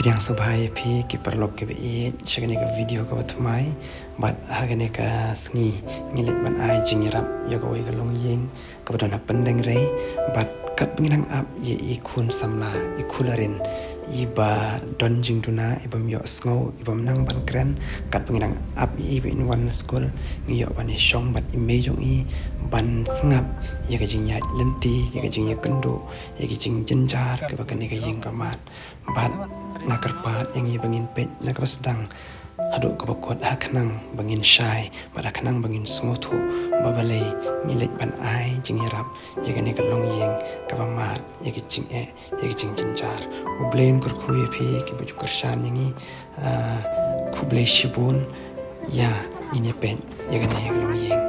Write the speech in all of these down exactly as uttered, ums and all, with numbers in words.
Ïa sngewbha ïa phi ki paralok kiba ïeit sha kane ka video kaba thymmai. Bad ha kane ka sngi ngi leit ban ai jingïarap ïa kawei ka longïing kaba don ha Pyndengrei. Bad katba ngi dang ap ïa i khun samla, i Khularin, iba don jingduna, ibym ïohsngew, ibym nang ban kren, katba ngi dang ap ïa i ba in wan skul, ngi ïoh ban ïashong bad i mei jong i ban sngap ïa ka jingïaid lynti, ïa ka jingïakynduh, ïa ka jingjynjar kaba kane ka ïing ka mad. Bad nga kyrpad ïa ngi ba ngin peit na kaba sdang haduh kaba kut, ha khnang ba ngin shai bad ha khnang ba ngin sngewthuh ba balei ngi leit ban ai jingïarap ïa kane ka longïing kaba mad, ïa ka jingeh, ïa ka jingjynjar. U Blei un kyrkhu ïa phi kiba ju kyrshan ïa ngi. Ah, khublei shibun. Ïa, ngin ïa peit ïa kane ka longïing.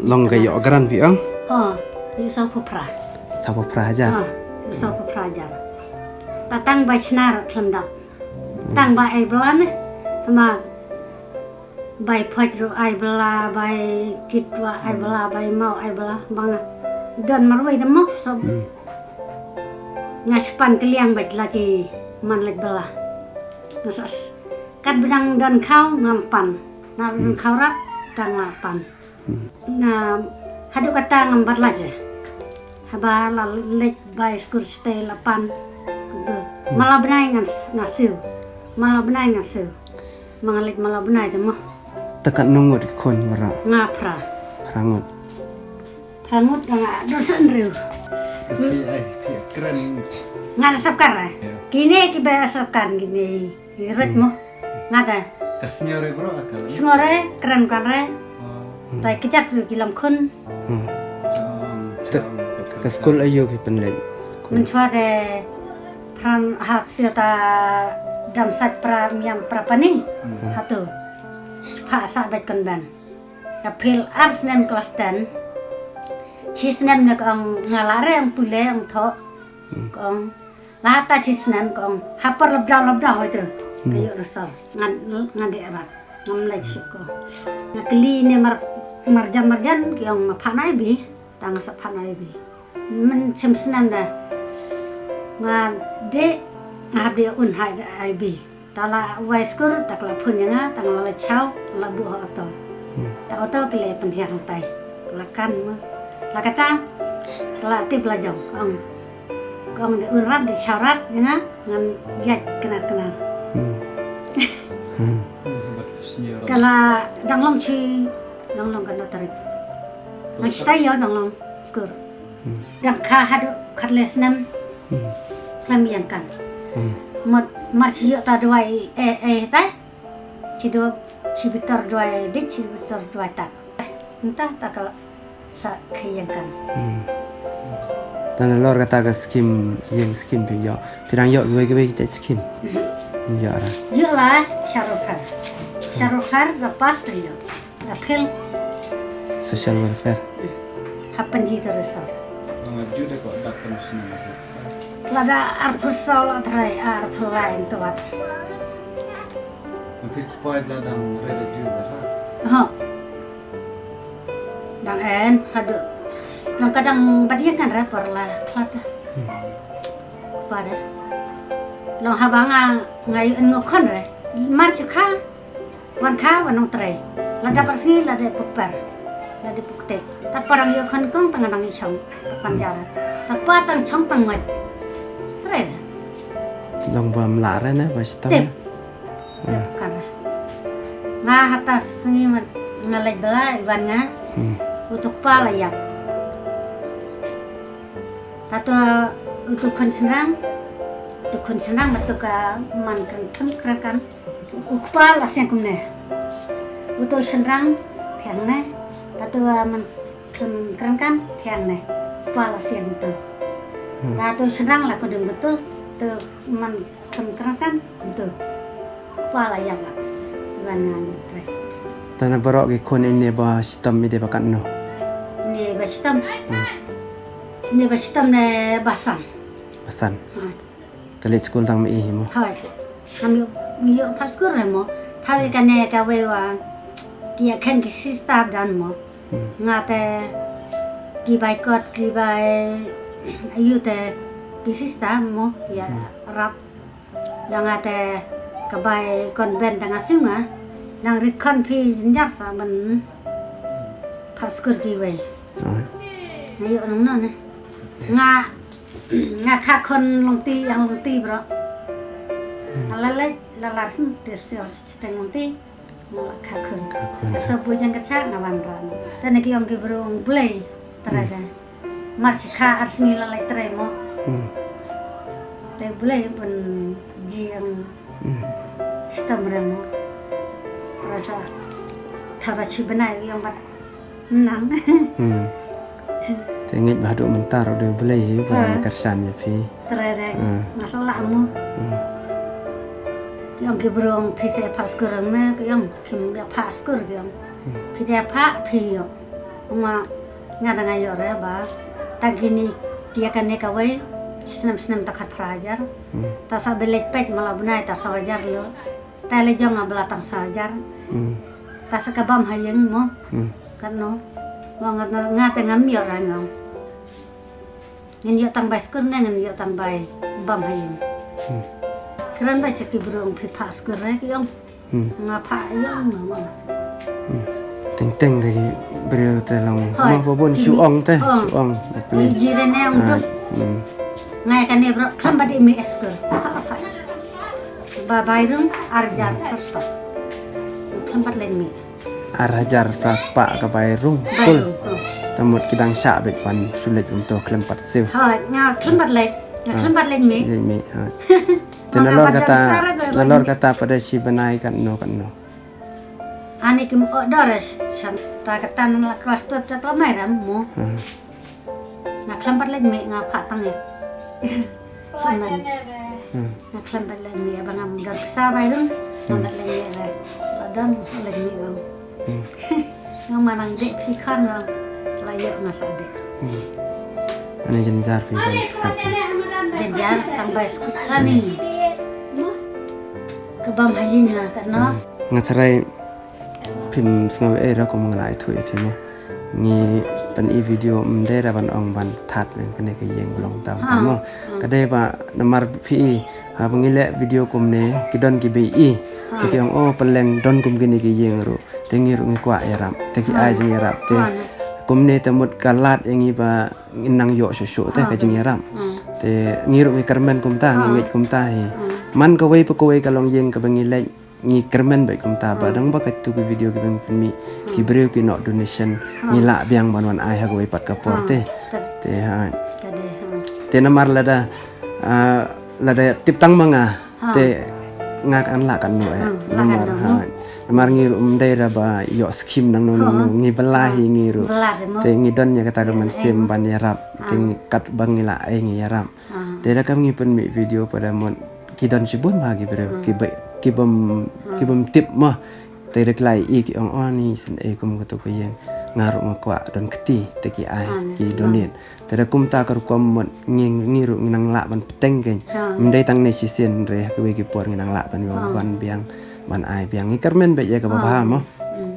Long ka ïoh grant phi ong? Ha, ïoh sawphew phra. Sawphew phra hajar? Ha, ïoh sawphew phra hajar. Ta tang bai chna ruh khlem dap. Tang bai ai bylla ne. Ma bai phoit ruh ai bylla, bai kit wa ai bylla, bai maw ai bylla. Ba nga don marwei te mo, so. Hmm. Nga shu pan kylliang bad la ki man leit bylla. Nga sa s-, katba dang don khaw ngam pan. Na don khaw rat tang la pan. Hmm. Nga haduh kata ngam bat lait eh. Haba la leit bai skul shatei la pan. Kutu. Hmm. Mala bnai ngan s-, nga siew. Mala bnai nga siew. Ma nga leit mala bnai te mo. Ta katno ngut ki khun baroh? Nga phra. Phra ngut. Phra ngut ba nga don san riew. Phi ai, phi kren. Nga da sap kar eh. Ïa. Kine kiba sap kar kine. Rit mo. Nga da. Ka sngewre bro akal. Sngewre, kren kan re. Oh. Tai kjat ru ki lam khun. Hmm. Oh, Te, chang, ka skul aïu phi pynleit? Skul. Mynshuwa de pran hat sio ta dam sat pra miam pra pani. Hmm. Hatu. Pha sa bait kon ben. Ka phil ar snem klas ten. Chi snem ne ka ong nga la re ong pule ong tho. Hmm. Ka ong La ta chi snem ka ong, ha por labdau labdau hoitu. Hmm. Ka ïoh result. Ngan, ngan dei rat. Ngam leit shuh ko. Nga kylli ne mar, marjan marjan, ki ong ma pha na I B. Ta nga sa pha na I B. Mynshem snem da. Nga dei, nga hap dei un ha I B. Ta la wai skul, ta ka la phone ïa nga, ta nga la leit shaw, la buh ha auto. Hmm. Ta auto ki la pynhiar hangtai. La kan mo. La kata, la tip la jong, ka ong. Ka ong dei un rat, dei shaw rat, ïa nga, ngan ïaid knar knar. Hmm. Hmm. Ka la dang long chi, dang long ka notary. Ngan stai ïa dang long skul. Hmm. Dang kha haduh khatle snem. Hmm. Khlem ïeng kan. Hmm. Mut mar chi ïoh ta duwai eh eh tai. Chi do, chi bitor duwai dik, chi bitor duwai tak. Nta ta ka sa khie ïeng kan. Hmm. Ta nalor kata ka skim, ïeng skim phi ïoh. Phi dang ïoh kiwei kiwei ki jait skim? Hmm. Ïoh ra. Ïoh la, shahrukh khan. Shahrukh khan da pass ïoh. Da phil. Social welfare. Happen ji terus. Lada arphew saw la trai, arphew lai tuat. Mungkin koi la dang ready juga ha. Ha. Dang en, haduh. Dang kadang badiang kan re por la klat. Hmm. Pada. Long haba nga ngai en ngokon re. Mar sukha. Wan kha wan nongtrei. Lada par sngi lada pukper. Lada pukte. Tat parang ïoh khon kong tang nang i chong. Pan jara. Tat pa tang chong tang ngai. Trei. Dong bam la re ne ba stam. Tip. Tip kan re. Nga hata sngi man nga leit bela iwan nga. Hmm. Utuk pa la yak. Tato utuk khon senang. Utuk khon senang betuk ka man kan kan kan. U kpa la siang kumne. Uto shynrang thiang ne. Tato, ah, man khlem krang kan thiang ne. U kpa la siang kumto. Hmm. Tato shynrang la kudum kumto. To man khlem krang kan kumto. U kpa la ïam la. Wan nga ïam tre. Tana baroh ki khun ine ba shitom ide ba katno. Ine ba shitom. Hmm. Ine ba shitom ne ba san. Ba san. Ha. Ka leit skul tang ma i hi mo. Hoi. Ngam ïoh, ïoh pat skul re mo. Thaw ïa kane kawei wa ki ïa khein ki sister dan mo. Hmm. Nga te ki bai kot ki bai ayu te ki sister mo ïa rap. Dang ate ka bai convent dang asing ah. Dang rit khon phi jynjar sa ban phah skur kiwei. Nga ïoh nang non eh. Nga nga kha khon longti ïang longti bro. Nga la leit la lar sum te sio chiteng longti. Nga la kha khon. Kha khon. Ka sop bu jang ka cha nga wan ran. Te ne ki ong ki bro ong Blei. Trai da. Mar shi kha ar sngi la lai trai mo. Te Blei pun jiang stam re mo. Trai sa thara chi benai yang bat nang. Te ngeit ba haduh mynta ruh dei Blei hi ba la kyrshan ïa phi. Trai re. Nga sa lah mo. Ki ong ki brong phi sa phah skur me ki ong kim ïa phah skur ki ong. Phi da phah phi ïoh. Nga nga dang ïoh re ba ta kini ki ïa kane kawei snem snem ta khat phra hajar. Ta sa belek pek mala bunai ta sa hajar lo. Ta le jong nga bla tang sa hajar. Ta sa ka bam ha ïing mo. Kan no. Wa nga nga te ngam ïoh ra ngam. Ngin ïoh tang bai skur ne ngin ïoh tang bai bam ha ïing. Kran bai sa ki brong phi phah skur re ki ong. Nga phah ïoh nga. Teng teng te ki briew te long ma ba bun shu ong te shu ong. Ji re ne ong duk. Nga ïa kane bro khlem bad imi skur. Phah phah. Ba bai rung ar hajar phra spah. Khlem bad leng mi. Ar hajar phra spah ka bai rung skul. Te mut ki dang shah beit ban shu leit um to khlem pat siew. Hoi nga khlem bad leit. Nga khlem bad leit mi. Leit mi. Te nalor kata nalor kata pat da shi bnai katno katno. Ani kim order sham ta kata na klas tu ta klamai ram mo. Nga khlem pat leit mi nga phah tang ïa. Sanan. Nga khlem pat leit mi ba ngam don pisa bai rung. Khlem pat leit mi re. Ba don sa leit mi ong. Nga manang dek phi khan nga la ïoh nga sa dek. Ani jynjar phi ban. Jynjar tang bai skut ani. Ka bam ha ïing nga katno. Nga tharai phim sngew ei ra kum nga la ïathuh ïa phi mo. Ngi pyn i video ym dei ra ban ong ban that men kane ka ïing ba long tam tam mo. Ka dei ba namar phi i ha ba ngi leh video kumne ki don ki ba i te ki ong o pynleng don kum kine ki ïing ruh te ngi ruh ngi kwah ïarap te ki ai jingïarap te kumne te mut ka lad ïa ngi ba ngin nang ïoh shuh shuh te ka jingïarap te ngi ruh ngi kyrmen kumta ngi ngeit kumta hi man kawei pa kawei ka long ïing kaba ngi leh ngi kyrmen bad kumta ba dang ba katu ki video kiba ngi pynmih ki briew ki noh donation ngi lah biang ban wan ai ha kawei pat ka por te te ha te namar lada lada tip tang ma nga te nga kan lah kan noh eh namar ha namar ngi ruh ym dei ra ba ïoh skim nang nong nong ngi bela hi ngi ruh te ngi don ïa kata ka mynsiem ban ïarap te ngi kat ba ngi lah ai ngi ïarap Te da kam ngi pynmih video pada mut ki don shibun ma ki briew ki ba ki bym ki bym tip ma. Te da ki la i ki ong o ni shen ei kum katu ka ïing nga ruh nga kwah don kti te ki ai ki donate. Te da kumta ka rukom mut ngi ngi ruh ngi nang lah ban pteng kein. Ym dei tang ne shisien re ha kiwei ki por ngi nang lah ban ïoh ban biang ban ai biang ngi kyrmen beit ïa kaba bha ma.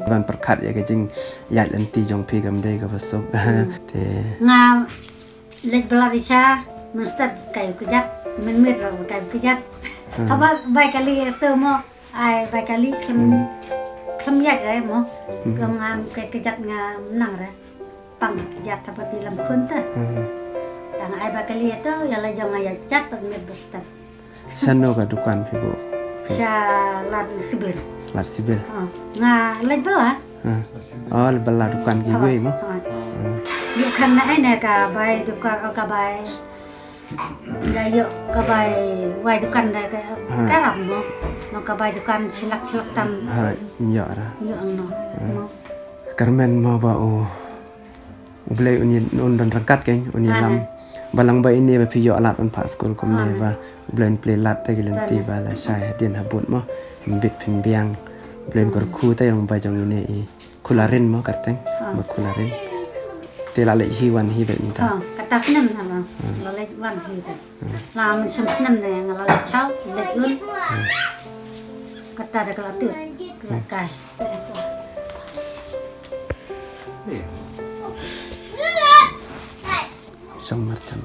Ban pyrkhat ïa ka jingïaid lynti jong phi kam dei kaba suk. Te nga Leit bla ri cha mynstep kai kjat mynmir kai kjat. Haba bai kali tu mo ai bai kali khlem khlem ïaid re mo. Ka ngam kai kjat nga nang re pang kjat haba ki lam khun te. Tang ai bai kali tu ïa la jong ai ïaid chat mynmir mynstep. Shano ka dukan phi buh? Sha Lad Sibil. Lad Sibil. Nga leit bela. Oh, bela dukan kiwei mo. Ïa khan na ai na ka bai dukan oh ka bai. Da ïoh ka bai wai dukan da ka karap mo. No ka bai dukan silak silak tam. Ha, ïoh ra. Ïoh no. Kyrmen mo ba u U Blei un ïa un don ryngkat kein un ïalam. Balang ba ine ba phi ïoh lad un phah skul kumne ba U Blei un plie lad te ki lynti ba la shai hadien habud mo. Ym bit phin biang. U Blei un kyrkhu te ïa long ba jong ine i Khularin mo kyrteng. Ba Khularin. Te la leit hi wan hi beit mynta. Kata snem na la leit wan hi beit. La mynshem snem ne nga la leit chaw leit un. Kata da ka la tip ka la kai. Shong marjan.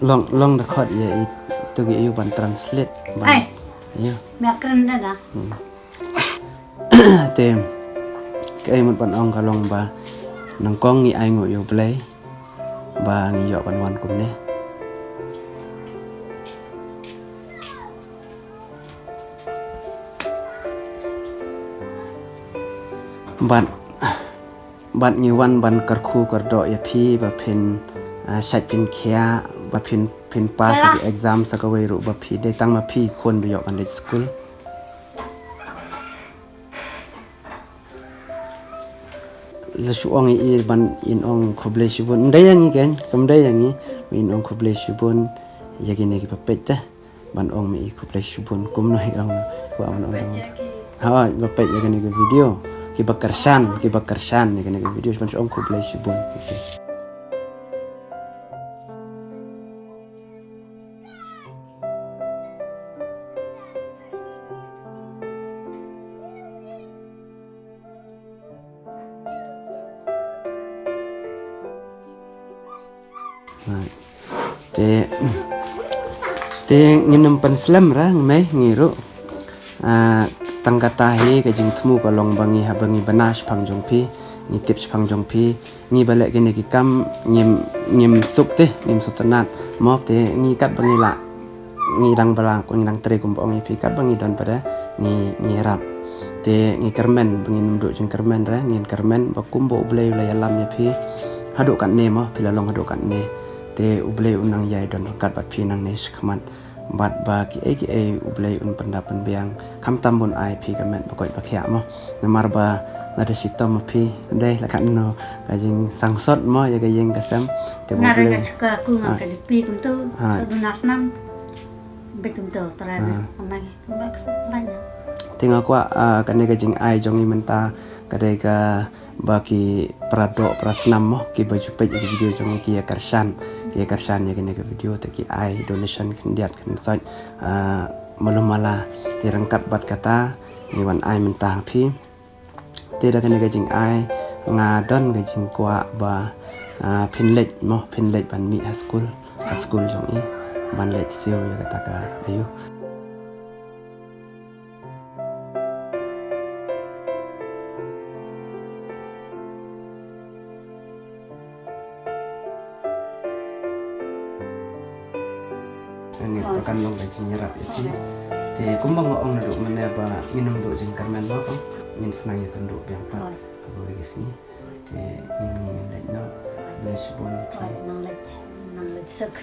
Long long da khot ïa i tu ki ïa u ban translate ban. Ai. Ïa. Me kren da na. Hmm. Te ka ei mut ban ong ka long ba nang kong ngi ai nguh ïa u Blei ba ngi ïoh ban wan kumne. Bad bad ngi wan ban kyrkhu kyrdoh ïa phi ba phin, ah, shait phin khia ba phin phin pass ïa ki exam sa kawei ruh ba phi dei tang ma phi khun ba ïoh ban leit skul. La shu ong i ban in ong khublei shibun. Ndei ïa ngi ken, kam dei ïa ngi. In ong khublei shibun ïa kine ki ba peit te. Ban ong me i khublei shibun kumno hi ong wa ban ong. Ha ba peit ïa kane ka video. Ki ba kyrshan, ki ba kyrshan ïa kane ka video ban ong khublei shibun. Te te ngin ym pynslem ra ngi mei ngi ruh. Ah, tang kata hi ka jingthmu ka long ba ngi haba ngi bana shaphang jong phi, ngi tip shaphang jong phi, ngi ba leh kine ki kam ngim ngim suk te ngim suktynnat mo te ngi kat ba ngi lah ngi dang bala ko ngi dang trei kum ba ong ïa phi kat ba ngi don pada ngi ngi rap. Te ngi kyrmen ba ngin ym duh jingkyrmen re ngin kyrmen ba kum ba U Blei u la ïalam ïa phi haduh katne mo phi la long haduh katne. Te U Blei u nang ïai don ryngkat bad phi nangne shakhmat bad ba kiei kiei U Blei un pynda pynbiang khamtam bun ai phi ka met ba koit ba khiah mo. Namar ba lada shitom ma phi dei la katno ka jingsangsot mo ïa ka ïing ka sem. Te U Blei. Nga ka shuka ku nga ka dei kumto. Sa duna snam. Bik kumto tara na amai ba ka lain. Te nga kwah, ah, kane ka jingai jong i mynta ka dei ka ba ki para doh para snam mo ki ba ju peit ïa ki video jong ngi ki ïa kyrshan ki ïa kyrshan ïa kane ka video te ki ai donation khyndiat khynsoit, ah, malu mala te ryngkat bad kata ngi wan ai mynta ha phi. Te da kane ka jingai nga don ka jingkwah ba, ah, phin leit mo phin leit ban mih ha skul ha skul jong i ban leit siew ïa kata ka ayu. Ngi ba kan long ka jingïarap ïa phi. Te kumba nga ong naduh mynne ba ngin ym duh jingkyrmen mo, ngin sa nang ïakynduh biang pat ha kawei ka sngi. Te ngin ngin leit noh. Blei shibun ïa phi. Nang leit, nang leit suk.